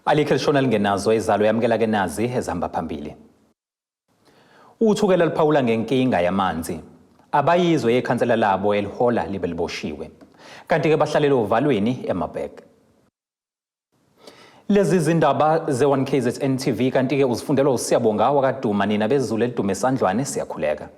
Alikho elishona lingenazo izalo yamukela ke nazi ezihamba phambili. Uthukela luphawula ngenkinga yamanzi. Abayizwe yekhansela labo elihola libe liboshiwe. Kanti ke bahlalele ovalweni eMarburg. Lezi zindaba ze-1KZN TV kanti ke uzifundelwa uSiyabonga wakaduma nina bezulu elidume esandlwane siyakhuleka.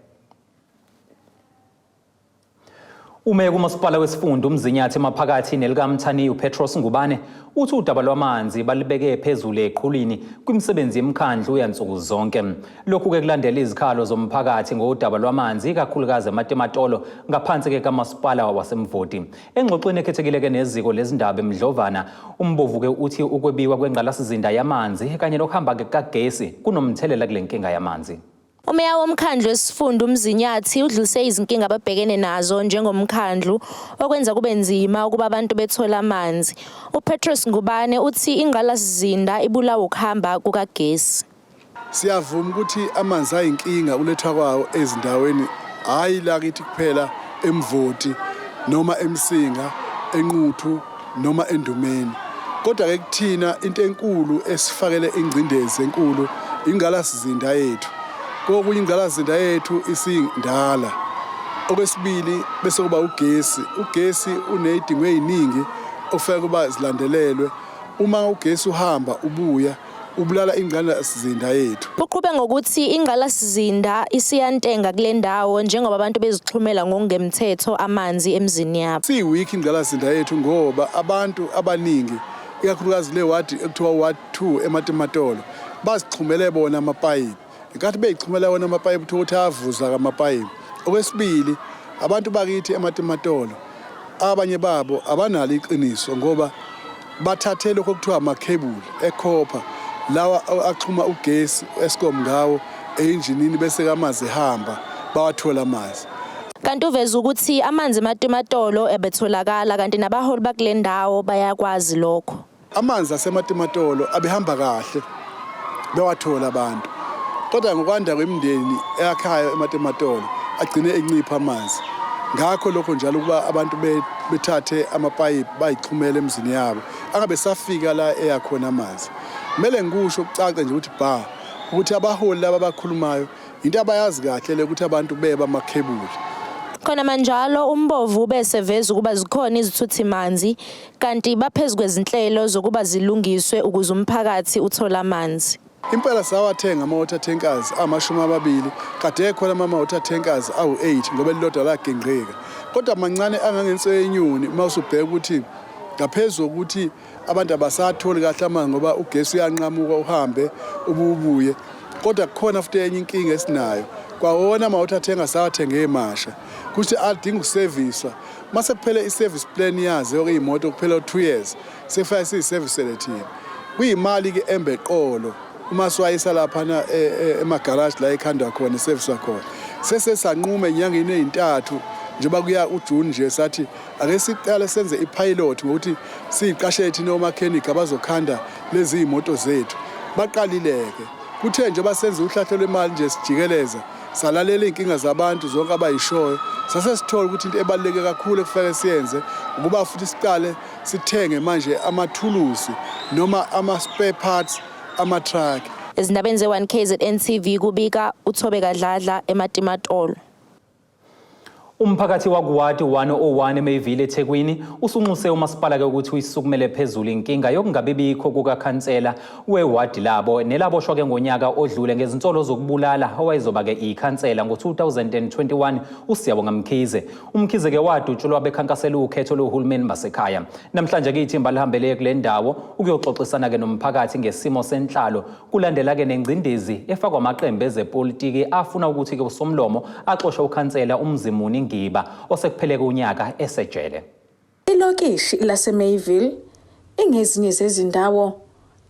Umeya kumasipala wesifunda uMzinyathi maphakathi nelikaMthaniya uPetros Ngubane uthi udaba lwamanzi balibeke phezulu eqhulwini kwimisebenzi yemikhandlu yansuku zonke. Lokhu-ke kulandela izikhalo zomphakathi ngodaba lwamanzi ikakhulukazi eMatimatolo ngaphansi-ke kamasipala waseMvoti. Engxoxweni ekhethekile-ke neziko lezindaba eMdlovana, uMbovu-ke uthi ukwebiwa kwengqalasizinda yamanzi kanye nokuhamba-ke kukagesi kunomthelela kule nkinga yamanzi. Umeya womkhandlu wesifunda uMzinyathi udlulise izinkinga ababhekene nazo njengomkhandlu okwenza kube nzima ukuba abantu bethole amanzi. UPetros Ngubane uthi ingqalasizinda ibulawa ukuhamba kukagesi. Siyavuma ukuthi amanzi ayinkinga ulethwa kwawo ezindaweni hhayi la kithi kuphela eMvoti noma eMsinga, eNquthu noma eNdumeni. Kodwa-ke kuthina into enkulu esifakele ingcindezi enkulu ingqalasizinda yethu. Kokunye ingqalasizinda yethu isindala. Okwesibili bese kuba ugesi. Ugesi uney'dingo ey'ningi okufanele ukuba zilandelelwe. Uma ugesi uhamba ubuya ubulala ingqalasizinda yethu. Uqhube ngokuthi ingqalasizinda isiyantenga kule ndawo njengoba abantu bezixhumela ngokungemthetho amanzi emizini yabo. Siyi-weak ingqalasizinda yethu ngoba abantu abaningi ikakhulukazi le wadi ekuthiwa ward 2 eMatimatolo bazixhumele bona amapayipi. Ngenkathi beyixhumela wona amapayipi uthola ukuthi ayavuza amapayipi. Okwesibili abantu bakithi eMatimatolo abanye babo abanalo iqiniso ngoba bathathe lokho okuthiwa amakhebuli ekhopha lawa axhuma ugesi Eskom ngawo eyinjinini bese amanzi ehamba bawathola amanzi. Kanti uveza ukuthi amanzi eMatimatolo ebetholakala kanti nabaholi bakule ndawo bayakwazi lokho. Amanzi aseMatimatolo abehamba kahle bewathola abantu kodwa ngokwanda kwemindeni eyakhayo eMatimatolo agcine encipha amanzi. Ngakho lokho njalo ukuba abantu bethathe amapayipi bayixhumele emizini yabo angabe safika la eyakhona amanzi. Kumele ngikusho kucace nje ukuthi bha ukuthi abaholi laba abakhulumayo into abayazi kahle le ukuthi abantu beba amakhebuli. Khona manjalo uMbovu ube eseveza ukuba zikhona izithuthimanzi kanti baphezu kwezinhlelo zokuba zilungiswe ukuze umphakathi uthole amanzi. Impela sawathenga ama-water tankers amashumi amabili, kade ekhona ama-water tankers awu-8 ngoba elilodwa lagingqika, kodwa mancane angangenso yenyoni uma usubheka ukuthi ngaphezu kokuthi abantu abasatholi kahle amanzi ngoba ugesi uyanqamuka uhambe ububuye. Kodwa kukhona futhi enye inkinga esinayo, kwawona ama-water tanker sawathenge emasha kuthi adinga ukuseviswa. Mase kuphele i-service plan yazo iy'moto kuphela 2 years, sekufanele siyisevisele thina. Kuyimali-ke embeqolo uma siwayisa laphana emagaraji la ekhandwa khona eseviswa khona. Sese sanquma enyangeni ey'ntathu njengoba kuya uJuni nje, sathi ake siqale senze i-pilot ngokuthi siyiqashe thina omakhenikhi abazokhanda lezi iy'moto zethu. Baqalile-ke, kuthe njengoba senze uhlahlo lwemali nje sijikeleza salalela iy'nkinga zabantu zonke abayishoyo, sase sithola ukuthi into ebaluleke kakhulu ekufanele siyenze ukuba futhi siqale sithenge manje amathuluzi noma ama-spare parts ama-truck. Ezindabeni ze-1 KZN TV kubika uThobeka Dladla eMatimatolo. Umphakathi wakuwadi 101 eMayville eThekwini usunxuse umasipala ke ukuthi uyisukumele phezulu inkinga yokungabibikho kukakhansela wewadi labo nelaboshwa ke ngonyaka odlule ngezinsolo zokubulala owayezoba ke ikhansela ngo-2021 uSiyabonga Mkhize. UMkhize ke wadutshulwa bekhankasela ukhetho lohulumeni basekhaya. Namhlanje ke ithimba lihambele kule ndawo ukuyoxoxisana ke nomphakathi ngesimo senhlalo kulandela ke nengcindezi efakwa amaqembu ezepolitiki afuna ukuthi ke usomlomo axoshe ukhansela uMzimuni Ngiba osekupheleke unyaka esejele. Ilokishi laseMayville ingezinye zezindawo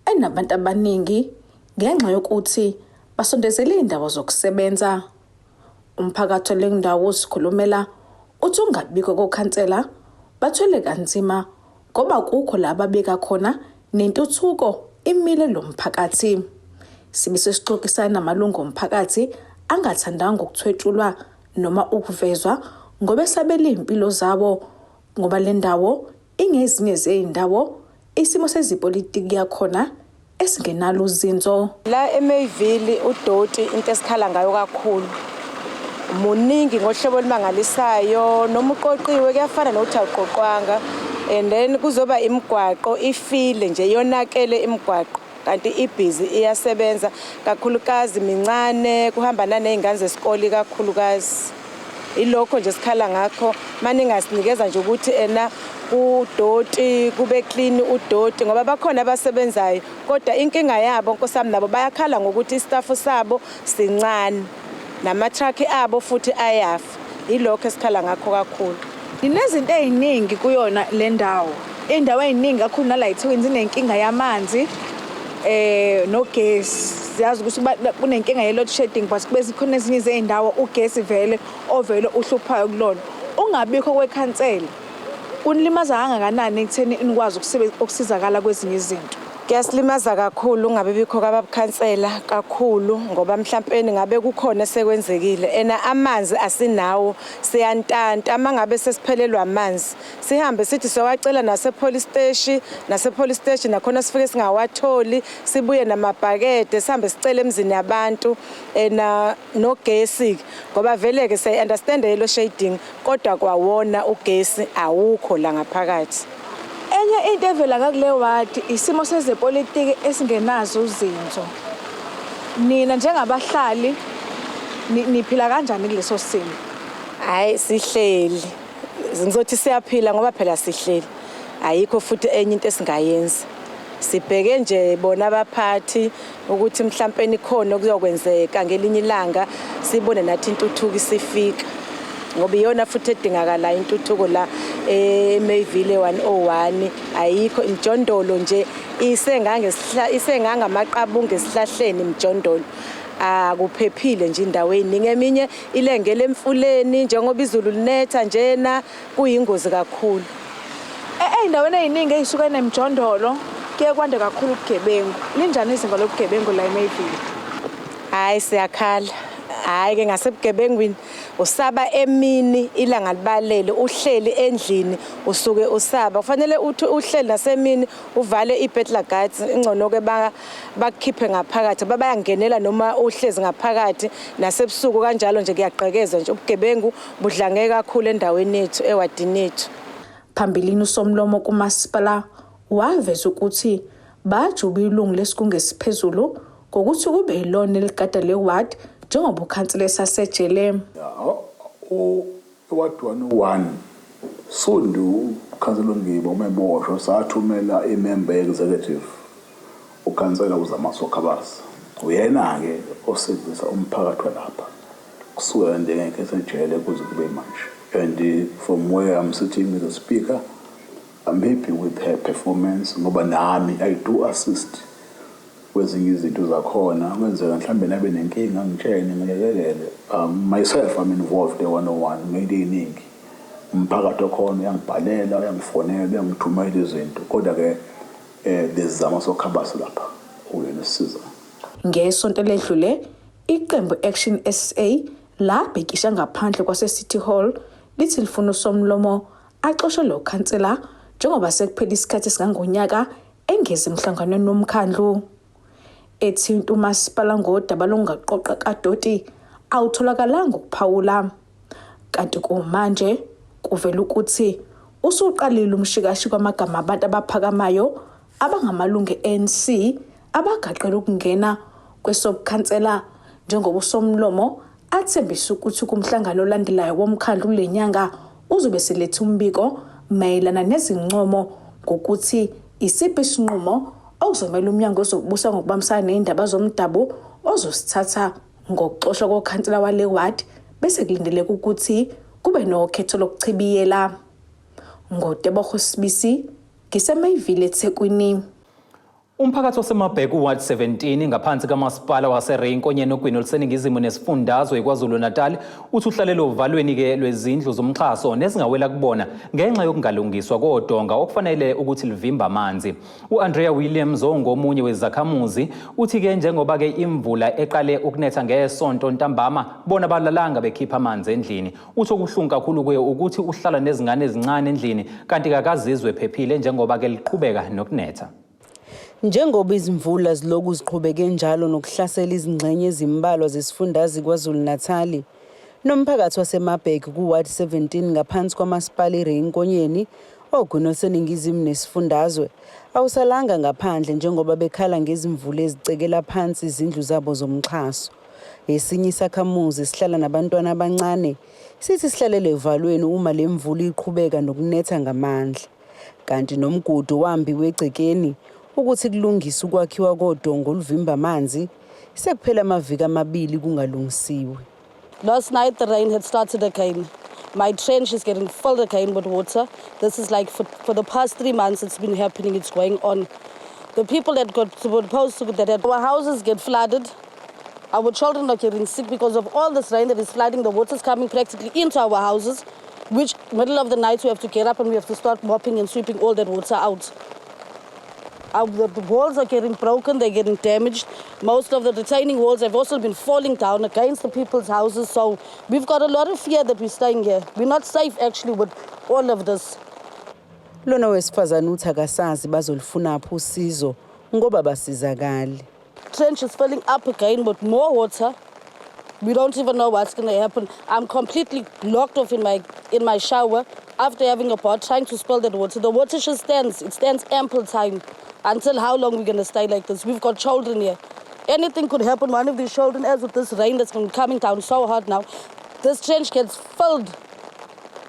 enabantu abaningi ngenxa yokuthi basondezele indawo zokusebenza. Umphakathi wale ndawo uzikhulumela uthi ungabikho kokhansela bathwele kanzima ngoba kukho la babeka khona nentuthuko imile lo mphakathi. Sibe sesixoxisana namalungu omphakathi angathandanga ukuthwetshulwa noma ukuvezwa ngoba esabela iy'mpilo zabo ngoba le ndawo ingezinye zey'ndawo isimo sezepolitiki yakhona. esingenalo uzinzo. La eMayville udoti into esikhala ngayo kakhulu. Muningi ngohlobo olumangalisayo noma uqoqiwe kuyafana nokuthi awuqoqwanga and then kuzoba imigwaqo ifile nje yonakele imigwaqo kanti ibhizi iyasebenza kakhulukazi mincane kuhamba naney'ngane zesikole kakhulukazi. Ilokho nje sikhala ngakho maningasinikeza nje ukuthi ena udoti kube clean udoti ngoba bakhona abasebenzayo kodwa inkinga yabo nkosami nabo bayakhala ngokuthi istaff sabo sincane nama-truck abo futhi ayafa. Ilokho esikhala ngakho kakhulu. Ninezinto ey'ningi kuyona le ndawo. Iy'ndawo ey'ningi kakhulu nala eThekwini zinenkinga yamanzi nogesi. Siyazi ukuthi kunenkinga ye-load shedding but kube zikhona ezinye izey'ndawo ugesi vele ovele uhluphayo kulona. Ungabikho kwekhansela kunilimaza kangakanani ekutheni nikwazi ukusizakala kwezinye izinto? Kuyasilimaza kakhulu ungabe bikho kababukhansela kakhulu ngoba mhlampeni ngabe kukhona esekwenzekile ena amanzi asinawo siyantanta uma ngabe sesiphelelwa amanzi sihambe sithi siyowacela nase-police station nase-police station nakhona sifike singawatholi sibuye namabhakede sihambe sicele emzini yabantu ena nogesi ngoba vele-ke siyayi-understand yelo shading kodwa kwawona ugesi awukho la ngaphakathi. Enye into evela ngakule wadi isimo sezepolitiki esingenazo uzinzo. Nina njengabahlali niphila kanjani kuleso simo? Hhayi sihleli, ngizothi siyaphila ngoba phela sihleli. Ayikho futhi enye into esingayenza. Sibheke nje bona abaphathi ukuthi mhlampeni khona okuyokwenzeka ngelinye ilanga sibone nathi intuthuko isifika. Ngoba iyona futhi edingakalayo intuthuko la eMayville 101 ayikho imijondolo nje isengangamaqabunga esihlahleni imijondolo. Akuphephile nje indawo eyiningi eminye ilengele emfuleni njengoba izulu linetha njena kuyingozi kakhulu. Ey'ndaweni ey'ningi ey'suke nemijondolo kuye kwande kakhulu ubugebengu. Linjani izinga lobugebengu la eMayville? Hhayi siyakhala. Hhayi-ke ngasebugebengwini usaba emini ilanga libalele uhleli endlini usuke usaba. Kufanele uthi uhleli nasemini uvale i-burglar guards ingcono-ke bakukhiphe ngaphakathi bayangenela noma uhlezi ngaphakathi nasebusuku kanjalo nje kuyagqekezwa nje ubugebengu budlange kakhulu endaweni yethu ewadini yethu. Phambilini usomlomo kumasipala waveza ukuthi bajuba ilungu lesigungu esiphezulu ngokuthi kube yilona eligada le ward njengoba ukhansela esasejele. Ward 101 Sundu ukhansela uNgiba uma eboshwa sathumela imember ye-executive ukhansela uZamaso Khabasa. Uyena-ke osebenzisa umphakathi walapha kusukela nje ngekho esejele kuze kube manje. And from where I'm sitting as a speaker, I'm happy with her performance ngoba nami I do assist kwezinye izinto zakhona kwenzeka mhlambe nabe nenkinga ngitshene ngilekelele. Myself I'm involved e-101 ngento ey'ningi. Umphakathi okhona uyangibhalela, uyangifonela, uyangithumela izinto kodwa-ke there's Zamaso Khabasa lapha uyena osisizayo. Ngesonto ledlule iqembu Action SA labhekisha ngaphandle kwase-City Hall lithi lifuna usomlomo axoshwe lo khansela njengoba sekuphela isikhathi esingangonyaka engezi emhlanganweni womkhandlu. Ethinta umasipala ngodaba lokungaqoqa kadoti awutholakalanga ukuphawula. Kanti kumanje kuvela ukuthi usuqalile umshikashika wamagama abantu abaphakamayo abangamalungu e-ANC abagaqele ukungena kwesobukhansela njengoba usomlomo athembisa ukuthi kumhlangano olandelayo womkhandlu kule nyanga uzobe seletha umbiko mayelana nezincomo ngokuthi isiphi isinqumo okuzomela umnyango ozokubusa ngokubambisana ney'ndaba zomdabu ozosithatha ngokuxoshwa kokhansela wale ward bese kulindeleke ukuthi kube nokhetho lokuchibiyela. NgoTebogo Sibisi ngiseMayville eThekwini. Umphakathi waseMabheka Ward 17 ngaphansi kamasipala waseRay Nkonyeni ogwini oluseningizimu nesifundazwe iKwaZulu-Natal uthi uhlalele ovalweni-ke lwezindlu zomxhaso nezingawela kubona ngenxa yokungalungiswa kodonga okufanele ukuthi livimba amanzi. U-Andrea Williams ongomunye wezakhamuzi uthi-ke njengoba-ke imvula eqale ukunetha ngesonto ntambama bona balalanga bekhipha amanzi endlini. Uthi okubuhlungu kakhulu kuye ukuthi uhlala nezingane ezincane endlini kanti kakazizwe ephephile njengoba-ke liqhubeka nokunetha. Njengoba izimvula ziloku ziqhubeke njalo nokuhlasela izingxenye ezimbalwa zesifundazwe KwaZulu-Natali, nomphakathi waseMarburg ku-Ward 17 ngaphansi kwamasipala iRay Nkonyeni, ogwini oluseningizimu nesifundazwe, awusalanga ngaphandle njengoba bekhala ngezimvula ezicekela phansi izindlu zabo zomxhaso. Esinye isakhamuzi esihlala nabantwana abancane sithi sihlalele evalweni uma le mvula iqhubeka nokunetha ngamandla. Kanti nomgudu wambiwe egcekeni ukuthi kulungiswe ukwakhiwa kodonga oluvimba amanzi sekuphela amaviki amabili kungalungisiwe. Last night the rain had started again. My trench is getting filled again with water. This is like for the past 3 months it's been happening, it's going on. The people that got supposed to that had, our houses get flooded. Our children are getting sick because of all this rain that is flooding. The water is coming practically into our houses, which middle of the night we have to get up and we have to start mopping and sweeping all that water out. The walls are getting broken, they're getting damaged. Most of the retaining walls have also been falling down against the people's houses. So we've got a lot of fear that we're staying here. We're not safe actually with all of this. Lona wesifazane uthi akasazi bazolufunaphi usizo ngoba basizakali. Trench is filling up again with more water. We don't even know what's going to happen. I'm completely blocked off in my shower after having a bath, trying to spill that water. The water just stands. It stands ample time. Until how long we're going to stay like this? We've got children here. Anything could happen. One of these children, as with this rain that's been coming down so hard now, this trench gets filled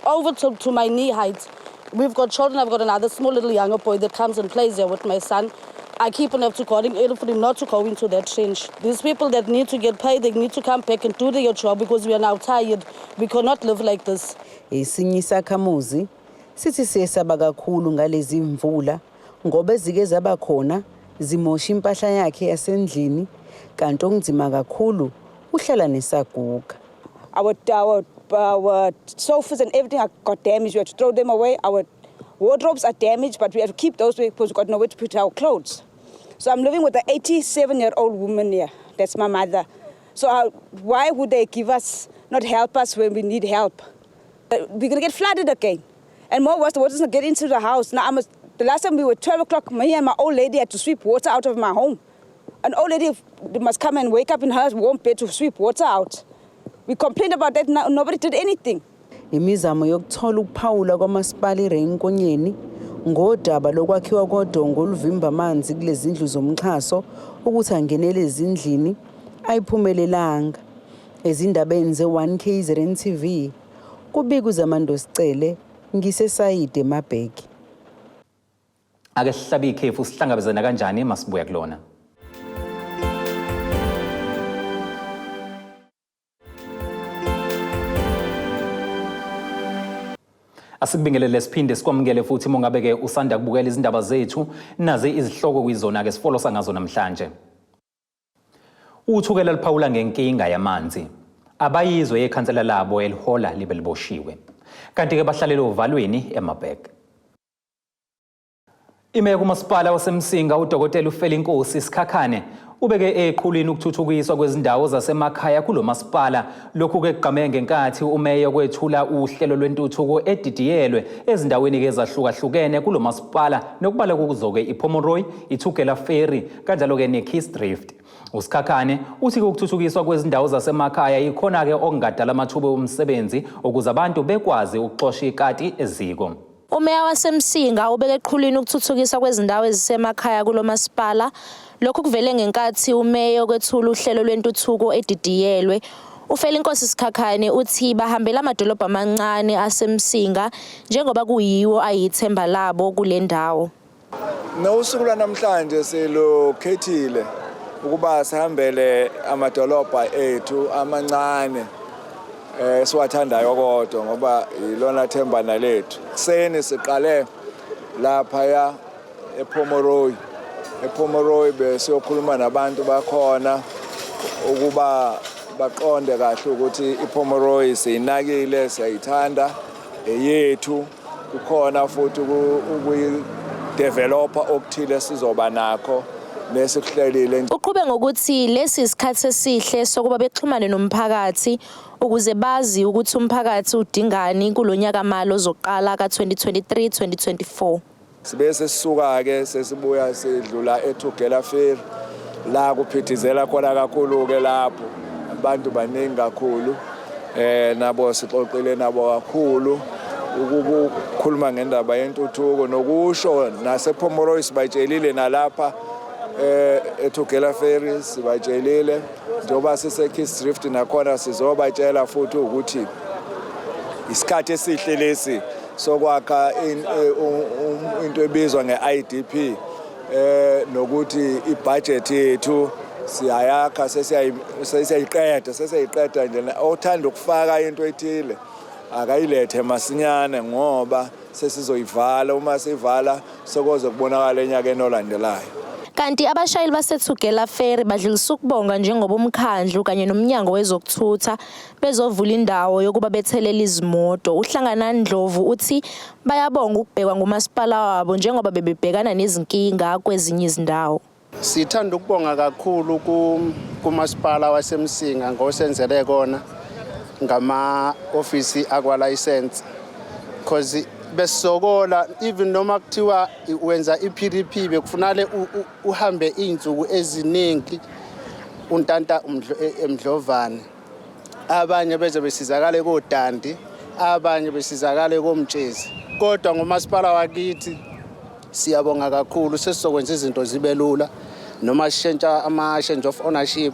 over to my knee height. We've got children. I've got another small little younger boy that comes and plays here with my son. I keep on have to calling for him not to go into that trench. These people that need to get paid, they need to come back and do their job because we are now tired. We cannot live like this. Esinye isakhamuzi sithi siyesaba kakhulu ngalezi mvula ngoba ezike zaba khona zimosha impahla yakhe yasendlini kanti okunzima kakhulu uhlala nesaguga. Our sofas and everything are got damaged. We had to throw them away. Our wardrobes are damaged, but we have to keep those because we've got nowhere to put our clothes. So I'm living with an 87-year-old woman here. That's my mother. So why would they give us, not help us when we need help? We're going to get flooded again. And more worse, the water's going to get into the house. Now, the last time we were 12 o'clock, me and my old lady had to sweep water out of my home. An old lady must come and wake up in her warm bed to sweep water out. We complained about that, no, nobody did anything. Imizamo yokuthola ukuphawula kwamasipala iRay Nkonyeni ngodaba lokwakhiwa kodonga oluvimba amanzi kulezi zindlu zomxhaso ukuthi angenele ezindlini ayiphumelelanga. Ezindabeni ze-1 KZN TV kubika uZamando Sicele ngiseSayide eMarburg. Ake sihlabe ikhefu sihlangabezana kanjani masibuya kulona. Asikubingelele siphinde sikwamukele futhi mongabe ke usanda kubukela izindaba zethu nazi izihloko kwizona ke sifolosa ngazo namhlanje. Uthukela liphawula ngenkinga yamanzi. Abayizwe yekhansela labo elihola libe liboshiwe. Kanti ke bahlalele ovalweni eMarburg. Imeya kumasipala waseMsinga uDokotela uFelinkosi Sikhakhane ubeke eqhulwini ukuthuthukiswa kwezindawo zasemakhaya kulo masipala. Lokhu ke kugqame ngenkathi umeya kwethula uhlelo lwentuthuko edidiyelwe ezindaweni ke ezahlukahlukene kulo masipala nokubala kuzo-ke iPomeroy, iTugela Ferry kanjalo-ke neKees Drift. USikhakhane uthi ukuthuthukiswa kwezindawo zasemakhaya ikhona-ke okungadala amathuba omsebenzi ukuze abantu bekwazi ukuxosha ikati eziko. Umeya waseMsinga ubeke eqhulwini ukuthuthukiswa kwezindawo ezisemakhaya kulo masipala. Lokhu kuvele ngenkathi umeya okwethula uhlelo lwentuthuko edidiyelwe. UFelinkosi Sikhakhane uthi bahambela amadolobha amancane aseMsinga njengoba kuyiwo ayithemba labo kule ndawo. Nosuku lwanamhlanje silukhethile ukuba sihambele amadolobha ethu amancane siwathandayo kodwa ngoba ilona themba nalethu. Kuseni siqale lapha ePomeroy. ePomeroy besiyokhuluma nabantu bakhona ukuba baqonde kahle ukuthi iPomeroy siyinakile, siyayithanda, eyethu. Kukhona futhi ukuyidevelopa okuthile sizoba nakho nesikuhlelile. Uqhube ngokuthi lesi isikhathi esihle sokuba bexhumane nomphakathi ukuze bazi ukuthi umphakathi udingani kulonyaka mali ozoqala ka-2023-2024. Sibe sesisuka-ke sesibuya sidlula eTugela Ferry la kuphithizela khona kakhulu-ke, lapho abantu baningi kakhulu. Nabo sixoxile nabo kakhulu ukukhuluma ngendaba yentuthuko nokusho nasePomeroy sibatshelile, nalapha eTugela Ferry sibatshelile, njengoba sise-Keays Drift nakhona sizobatshela futhi ukuthi isikhathi esihle lesi sokwakha into ebizwa nge-IDP, nokuthi ibudget yethu siyayakha, sesiyayiqeda nje. Othanda ukufaka into ethile akayilethe masinyane ngoba sesizoyivala, uma sivala sokoze kubonakala enyakeni olandelayo. Kanti abashayeli baseTugela Ferry badlulisa ukubonga njengoba umkhandlu kanye nomnyango wezokuthutha bezovula indawo yokuba bethelele izimoto. Uhlangana Ndlovu uthi bayabonga ukubhekwa ngumasipala wabo njengoba bebebhekana nezinkinga kwezinye izindawo. Sithanda ukubonga kakhulu kumasipala waseMsinga ngosenzele kona ngama-ofisi akwa-license, cause besisokola even noma kuthiwa wenza i-PDP, bekufunale uhambe iy'nsuku eziningi untanta emdlovane. Abanye beze besizakale koDandi, abanye besizakale koMtshezi, kodwa ngomasipala wakithi siyabonga kakhulu. Sesizokwenza izinto zibe lula, noma sishintsha ama-change of ownership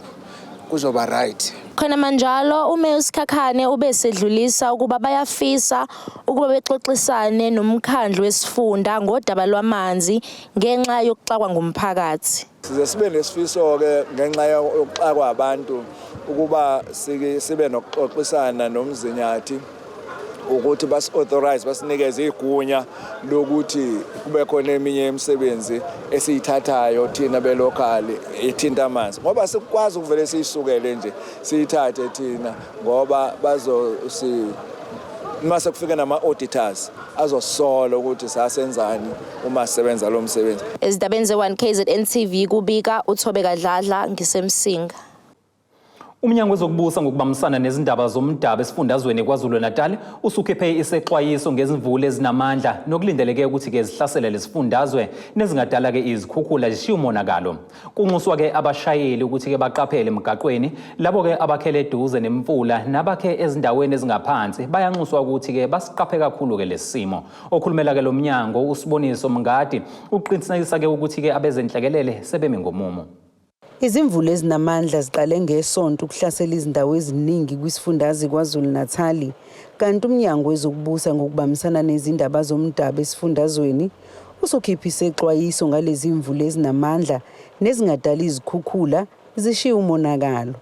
kuzoba right. Khona manjalo, uMeya uSikhakhane ube sedlulisa ukuba bayafisa ukuba bexoxisane nomkhandlu wesifunda ngodaba lwamanzi ngenxa yokuxakwa ngumphakathi. Size sibe nesifiso-ke ngenxa yokuxakwa abantu ukuba sibe nokuxoxisana noMzinyathi ukuthi basi-authorize, basinikeze igunya lokuthi kube khona eminye imisebenzi esiyithathayo thina be-local ethinta amanzi, ngoba sikwazi ukuvele siyisukele nje siyithathe thina, ngoba bazosi uma sekufike nama-auditors azosola ukuthi sasenzani uma sisebenza lo msebenzi. Ezindabeni ze-1 KZN TV, kubika uThobeka Dladla, ngiseMsinga. Umnyango wezokubusa ngokubambisana nezindaba zomdabu esifundazweni KwaZulu-Natal usukhiphe isexwayiso ngezimvula ezinamandla nokulindeleke ukuthi-ke zihlasele lesifundazwe nezingadala-ke izikhukhula zishiye umonakalo. Kunxuswa-ke abashayeli ukuthi-ke baqaphele emgaqweni. Labo-ke abakhele eduze nemfula nabakhe ezindaweni ezingaphansi bayanxuswa ukuthi-ke basiqaphe kakhulu-ke lesi simo. Okhulumela-ke lo mnyango, uSiboniso Mngadi, uqinisekisa-ke ukuthi-ke abezenhlekelele sebemi ngomumo. Izimvula ezinamandla ziqale ngesonto ukuhlasela izindawo eziningi kwisifundazwe KwaZulu-Natali, kanti umnyango wezokubusa ngokubambisana nezindaba zomdabu esifundazweni usukhiphe isexwayiso ngalezi mvula ezinamandla nezingadala izikhukhula zishiye umonakalo.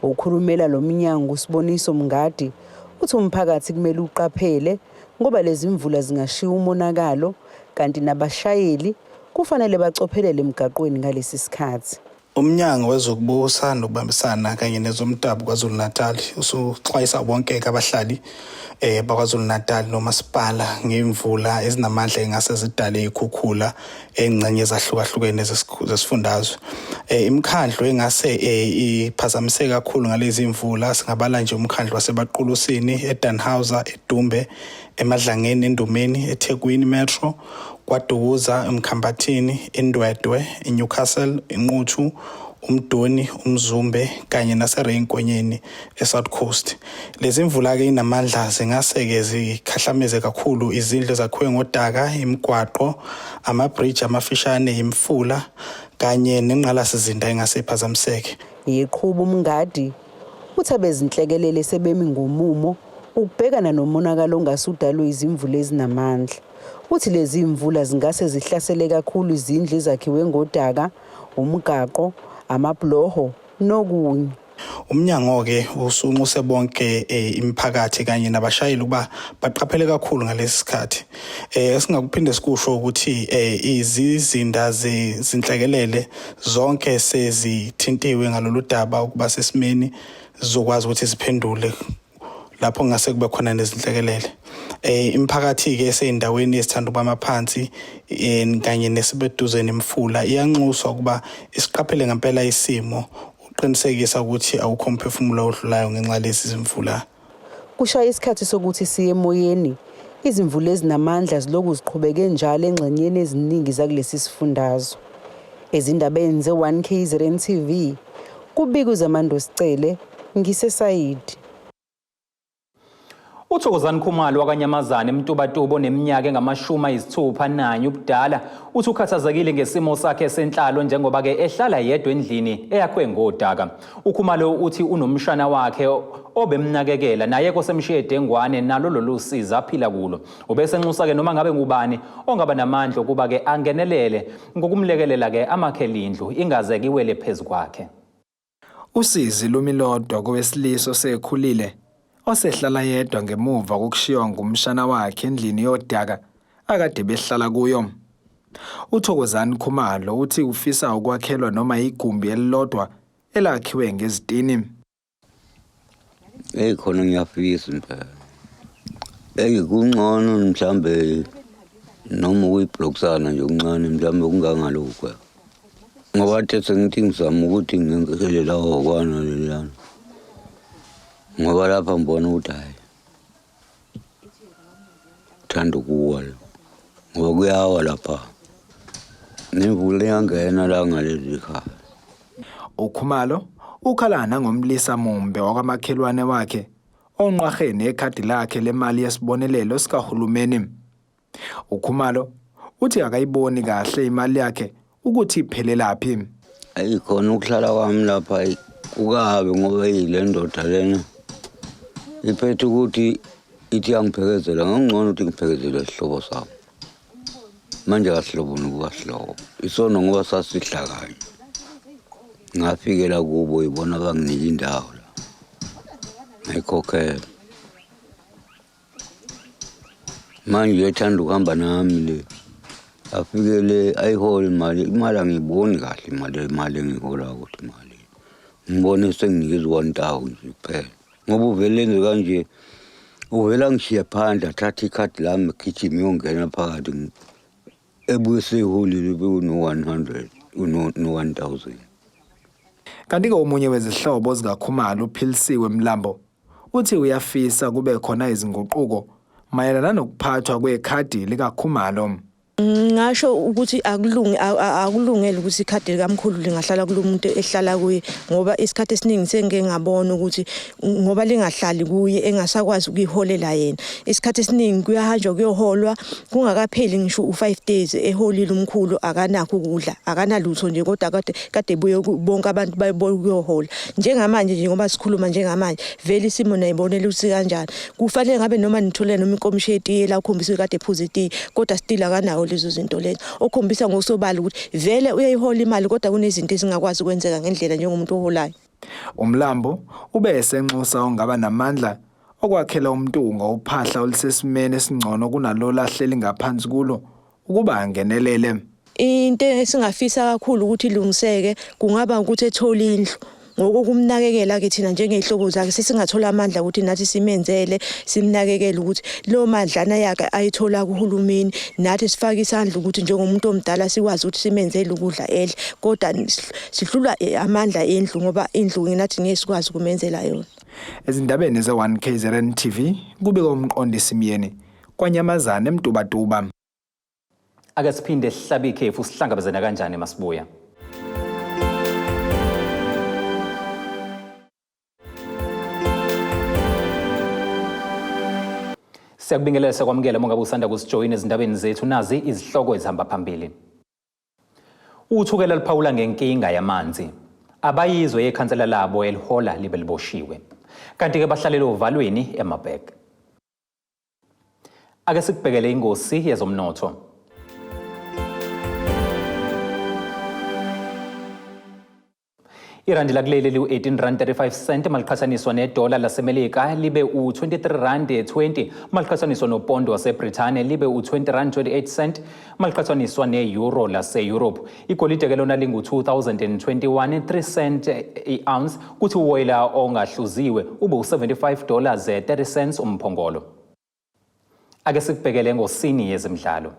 Okhulumela lo mnyango, uSiboniso Mngadi, uthi umphakathi kumele uqaphele ngoba lezi mvula zingashiya umonakalo, kanti nabashayeli kufanele bacophelele emgaqweni ngalesi sikhathi. Umnyango wezokubusa nokubambisana kanye nezomdabu KwaZulu-Natal usuxwayisa bonke abahlali bakwaZulu-Natal nomasipala ngemvula ezinamandla engase zidale ikhukhula engxenye ezahlukahlukene zesifundazwe. Imikhandlu engase iphazamise kakhulu ngalezi imvula singabala nje umkhandlu waseBaqulusini, eDannhauser, eDumbe, eMadlangeni, eNdumeni, eThekwini Metro, KwaDukuza, eMkhambathini, eNdwedwe, eNewcastle, eNquthu, uMdoni, uMzumbe kanye naseRay Nkonyeni eSouth Coast. Lezi mvula ke inamandla zingase ke zikhahlameze kakhulu izindlu ezakhiwe ngodaka, imigwaqo, amabridge amafishane, imifula kanye nengqalasizinda engase iphazamiseke. Yeqhuba uMngadi, uthi abezinhlekelele sebemi ngomumo ukubhekana nomonakalo ongase udalwe izimvula ezinamandla. Uthi lezi mvula zingase zihlasele kakhulu izindlu ezakhiwe ngodaka, umgaqo, amabhuloho nokunye. Umnyango-ke usunxuse bonke imiphakathi kanye nabashayeli ukuba baqaphele kakhulu ngalesi sikhathi. Esingakuphinde sikusho ukuthi izizinda zezinhlekelele zonke sezithintiwe ngalolu daba ukuba sesimeni zizokwazi ukuthi ziphendule lapho ngase kube khona nezinhlekelele. Imiphakathi ke eseyindaweni ezithanda ukuba maphansi kanye nesibeduze nemifula iyanxuswa ukuba isiqaphele ngempela isimo uqinisekisa ukuthi awukho umphefumulo odlulayo ngenxa lezi zimvula. Kushaya isikhathi sokuthi siye emoyeni. Izimvula ezinamandla ziloku ziqhubeke njalo engxenyeni eziningi zakulesi sifundazwe. Ezindabeni ze-1 KZN TV, kubika uZamando Sicele, ngiseSayidi. UThokozani Khumalo wakwaNyamazane eMtubatuba oneminyaka engamashumi 61 ubudala uthi ukhathazekile ngesimo sakhe senhlalo njengoba-ke ehlala yedwa endlini eyakhwe ngodaka. UKhumalo uthi unomshana wakhe obemnakekela naye kosemshiye dengwane nalo lolu sizi aphila kulo. Ubesenxusa-ke noma ngabe ngubani ongaba namandla okuba-ke angenelele ngokumlekelela-ke amakhele indlu ingaze iwele phezu kwakhe. Usizi lumi lodwa kowesilisa osekhulile osehlala yedwa ngemuva kokushiywa ngumshana wakhe endlini yodaka akade behlala kuyo. UThokozani Khumalo uthi ufisa ukwakhelwa noma igumbi elilodwa elakhiwe ngezitini. Eyi khona ngiyafisa impela. Eyi kungcono mhlambe noma ukuyibhlokisana nje okuncane mhlambe kungangalokhu. Ngoba the sengithi ngizama ukuthi ngingekele lawo hokwana leliyana. Ngoba lapha ngibona ukuthi hhayi thanda ukuwa la. Ngoba kuyawa lapha. Nemvula iyangena la ngalezi khaya. UKhumalo ukhala nangomlisa mumbe wakwamakhelwane wakhe onqwahe nekhadi lakhe lemali yesibonelelo sikahulumeni. UKhumalo uthi akayiboni kahle imali yakhe ukuthi iphelelaphi. Ayi khona ukuhlala kwami lapha kukabi ngoba le ndoda lena iphethe ukuthi ithi yangiphekezela ngangcono ukuthi ngiphekezele isihlobo sami. Manje kasihlobo nokukasihlobo. Isono ngoba sasidla kanye. Ngafikela kubo ibona banginika indawo la. Ngayikhokhela. Manje uyethanda ukuhamba nami le. Afike le ayihole imali, imali angiyiboni kahle imali imali engiyihola ukuthi imali. Ngibone senginikeza u-one thousand nje kuphela. Ngoba uvele enze kanje, uvele angishiye phandle athathe ikhadi lami agijime iyongena phakathi ebuye seyiholile bekuno-100 no-1,000. Kanti-ke omunye wezihlobo zikaKhumalo uPhilisiwe Mlambo uthi uyafisa kube khona izinguquko mayelana nokuphathwa kwekhadi likaKhumalo. Ngingasho ukuthi akulungi akulungele ukuthi ikhadi likamkhulu lingahlala kulo muntu ehlala kuye ngoba isikhathi esiningi sengike ngabona ukuthi ngoba lingahlali kuye engasakwazi ukuyiholela yena. Isikhathi esiningi kuyahanjwa kuyoholwa kungakapheli ngisho u-5 days eholile umkhulu akanakho ukudla akanalutho nje kodwa kade kade buye bonke abantu bayibuya ukuyohola. Njengamanje nje ngoba sikhuluma njengamanje vele isimo nayibonela ukuthi kanjani. Kufanele ngabe noma nithole noma inkomishi yetiye la ukhombisa kade ephuza itiye kodwa still akanawo lezo zinto lezo. Okhombisa ngokusobala ukuthi vele uyayihola imali kodwa kunezinto ezingakwazi ukwenzeka ngendlela njengomuntu oholayo. Umlambo ube esenxusa ongaba namandla okwakhela uMntungwa uphahla olusesimeni esingcono kunalolu ahleli ngaphansi kulo ukuba angenelele. Into esingafisa kakhulu ukuthi ilungiseke kungaba ukuthi ethole indlu ngokokumnakekela ke thina njengey'hlobo zakhe sesingathola amandla ukuthi nathi simenzele simnakekele ukuthi lo madlana yakhe ayithola kuhulumeni nathi sifake isandla ukuthi njengomuntu omdala sikwazi ukuthi simenzele ukudla edle kodwa sihlulwa amandla endlu ngoba indlu nathi ngeke sikwazi ukumenzela yona. Ezindabeni ze-1 KZN TV kubika uMqondisi Myeni kwaNyamazane eMtubatuba. Ake siphinde sihlabe ikhefu sihlangabezana kanjani masibuya. Siyakubingelela siyakwamukela uma ngabe usanda kusijoyina ezindabeni zethu nazi izihloko ezihamba phambili. Uthukela liphawula ngenkinga yamanzi. Abayizwe yekhansela labo elihola libe liboshiwe. Kanti-ke bahlalele ovalweni eMarburg. Ake sikubhekele ingosi yezomnotho. Irandi lakuleli liwu-18 rand 35 cent maliqhathaniswa nedola laseMelika libe u-23 rand 20 maliqhathaniswa nopondo waseBrithani libe u-20 rand 28 cent maliqhathaniswa ne-euro lase-Europe. Igolide ke lona lingu-2021 3 cent i-ounce kuthi uwoyela ongahluziwe ube u-75 dollars 30 cents umphongolo. Ake sikubhekele ngosini yezemidlalo.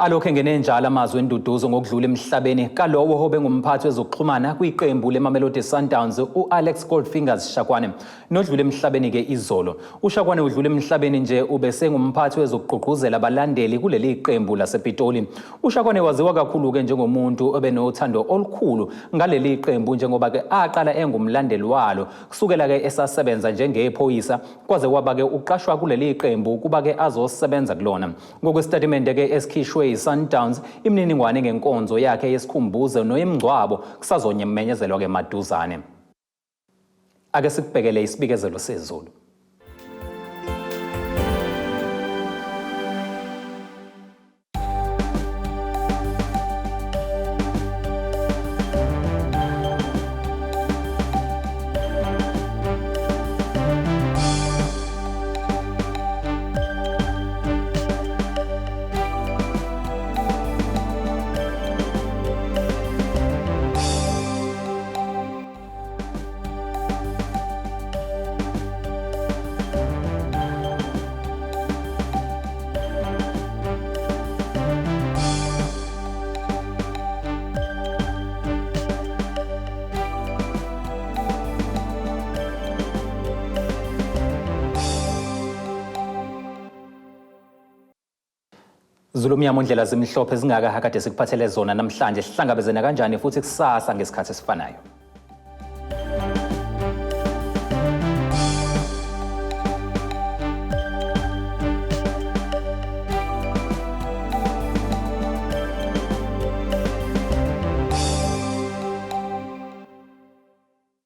Alokhu engene njalo amazwi enduduzo ngokudlula emhlabeni kalowo obengumphathi wezokuxhumana kwiqembu leMamelodi Sundowns u-Alex Goldfingers Shakwane nodlule emhlabeni-ke izolo. UShakwane udlule emhlabeni nje ubesengumphathi wezokugqugquzela abalandeli kuleli qembu lasePitoli. UShakwane waziwa kakhulu-ke njengomuntu obenothando olukhulu ngaleli qembu njengoba-ke aqala engumlandeli walo kusukela-ke esasebenza njengephoyisa kwaze kwaba-ke uqashwa kuleli qembu kuba-ke azosebenza kulona. Ngokwesitatimende-ke esikhishwe yi-Sundowns, imininingwane ngenkonzo yakhe yesikhumbuzo noyemngcwabo kusazonyemenyezelwa-ke maduzane. Ake sikubhekele isibikezelo sezulu. Zulu mnyama ndlela zimhlophe zingaka akade sikuphathele zona namhlanje sihlangabezene kanjani futhi kusasa ngesikhathi esifanayo.